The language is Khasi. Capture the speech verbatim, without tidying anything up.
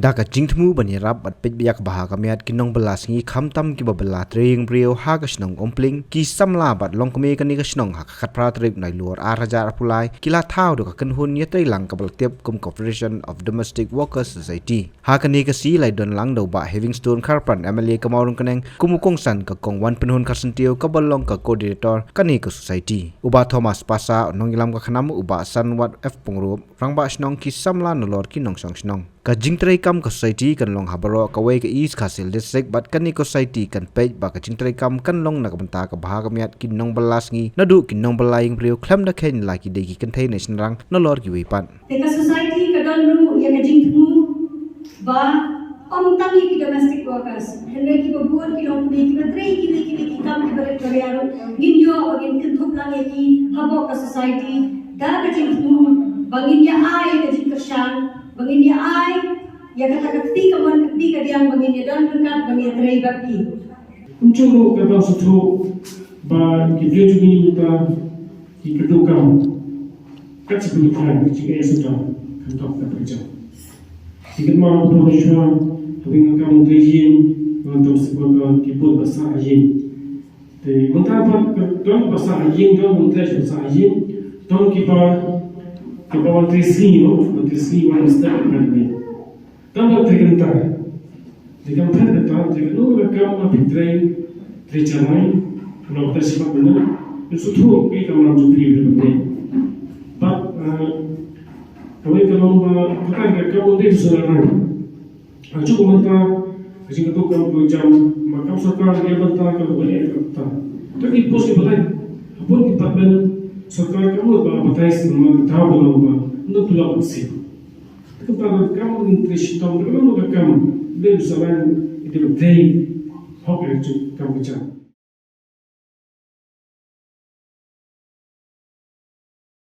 Da ka jingthmu ban ïarap bad peit beit ïa ka bha ka miat ki nongbylla sngi khamtam kiba bylla trei ïing briew ha ka shnong Umpling, ki samla bad longkmie kane ka shnong ha ka khatphra tarik Nailur arhajar arphew lai ki la thaw da ka kynhun ïatreilang kaba la tip kum ka Federation of Domestic Workers Society. Ha kane ka sngi la ïadonlang da u Bah Heavingstone Kharpan, M L A ka Mawryngkneng, kum u kongsan ka Kong Wanpynhun Kharsyntiew kaba long ka coordinator kane ka society, u Bah Thomas Pasa, u nongïalam ka KHNAM, u Bah Sanwat F Pyngrope, rangbah shnong, ki samla nalor ki nongshong shnong. Ka jingtreikam ka society kan long ha baroh kawei ka East Khasi Hills District bad kane ka society kan peit ba ka jingtreikam kan long na ka bynta ka bha ka miat ki nongbylla sngi naduh ki nongbylla ïing briew khlem da kheiñ la ki dei ki kynthei ne shynrang nalor kiwei pat. Te ka society ka don ruh ïa ka jingthmu ba ym tang ïa ki domestic workers, hynrei kiba bun ki longkmie kiba trei kiwei kiwei ki kam kiba rit ba ria ruh ngin ïoh ba ngin kynthup lang ïa ki hapoh ka society da ka jingthmu ba ngin ïa ai ïa ka jingkyrshan, ba ngin ïa ai ïa kata ka kti kamon ka kti kadiang ba ngin ïa don ryngkat ba ngin ïa trei bad ki. Kumjuh ruh kaba sngewthuh ba ki briew jong ngi mynta ki kynduh kam kat shaba ngi khlaiñ, ki jingeh sngewdon kan tok ka pyrjah. Ki kynmaw ba shuwa ka weng ka kam u trei ïing, ngan tong sibuk ki bun ba sah ïing. Te mynta pat ka don ba sah ïing, don ba trei sha sah ïing, don kiba, kiba wan trei sngi, no, wan trei sngi, wan step academy. Tang ba trei kynta. Trei kynta kynta, trei kynta ka kam ma phi trei, trei janai, kano ka trei shibat bynta, phi sngewthuh phi ka kam jong phi bynta. Bad, eh, kawei ka long ba, kata ka kam u dei u sngewrang. Hajuh mynta, ka jingkyntu kam ka jam, ma kam sorkar ka bynta ka long ba eh ka bynta. Ka ki post ki ba lai, ha bun ki department, sorkar ka mut ba advertise ma ka daw ka long ba, ynda tu la ba sih. Te kumta ka kam u trei shitom, ka long ka kam, dei u sngewrang, dei u dei, hok ka jingkyntu kam ka jam.